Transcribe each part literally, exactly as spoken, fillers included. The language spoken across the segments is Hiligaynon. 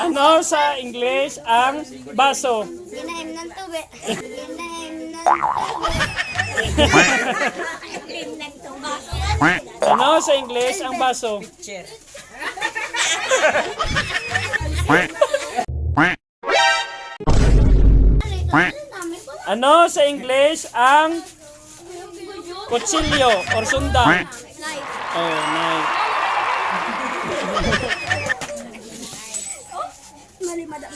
Ano sa English ang baso? Ginaim ng tubig. Ginaim ng tubig. Ano sa English ang baso? Ano sa English ang kutsilyo or sundang? Oh, knife. Mali, madam.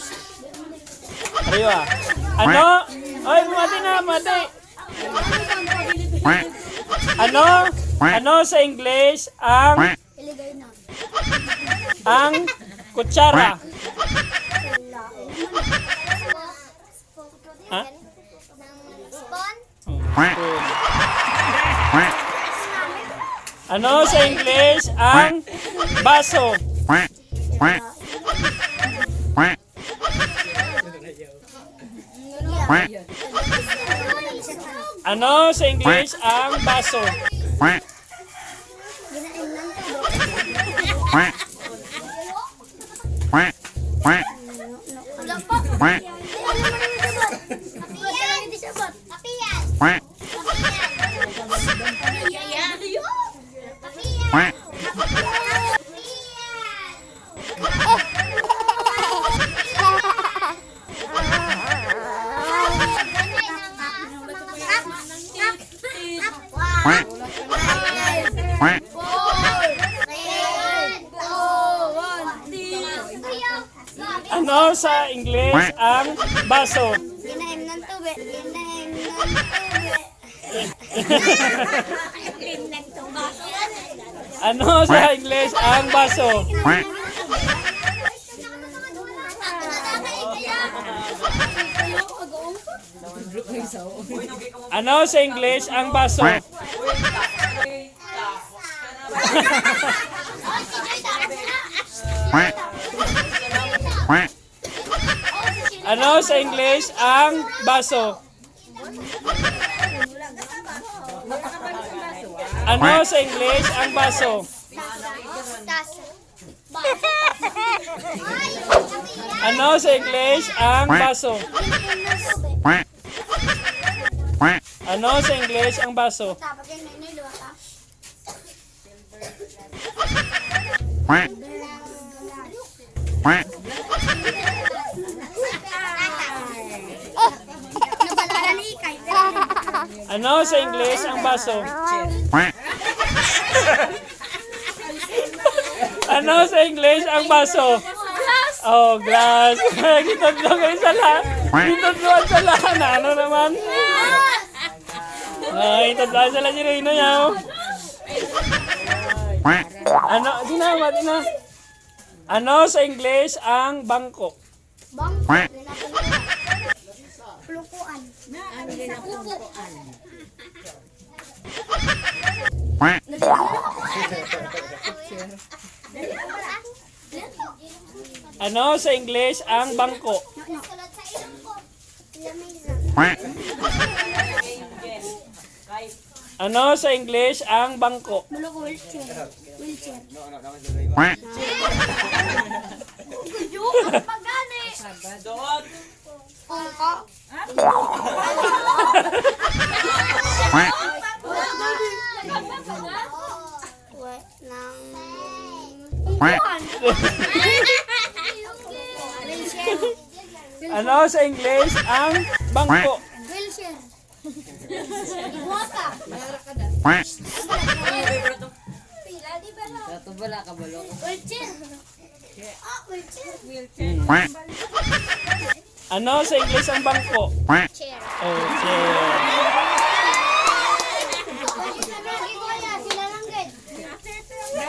Ariwa. Ano? Ay, mati na, mati. Ano? Ano sa English ang Iligay na. Ang kutsara? Ha? Spoon? Ano sa English ang baso? Ano sa English ang baso? Ginain ng tubo. Wala pa. Ay, ano man yung sabot? Kapiyan. Kapiyan. Kapiyan. Kapiyan. Kapiyan. Ano sa English ang baso? Ginaim ng tubig. Ginaim ng tubig. Ano sa English ang baso? Ano sa English ang baso? Ano sa English ang baso? Ano sa English ang baso? Ano sa English ang baso? Ano sa English ang baso? Ano sa English ang baso? Ano sa English ang baso? Oh, glass. Gitudlo kayo sa la. Gitudlo ang sala. Na ano naman? Ay, gitudlo ang sala si Rino, yaw. Ano? Di na, mati na. Ano sa English ang bangko? Bangko. Pulukuan. Ano sa English ang bangko? Ano sa English ang bangko? Wheelchair. Wheelchair. Joke, pagani. Pungko. Wait lang. Ano sa English ang bangko? Wheelchair. Iguwapa. Pila, di ba, no? Dato ba na kabalo? Wheelchair. Ah, wheelchair. Ano sa English ang bangko? Chair. Oh, chair.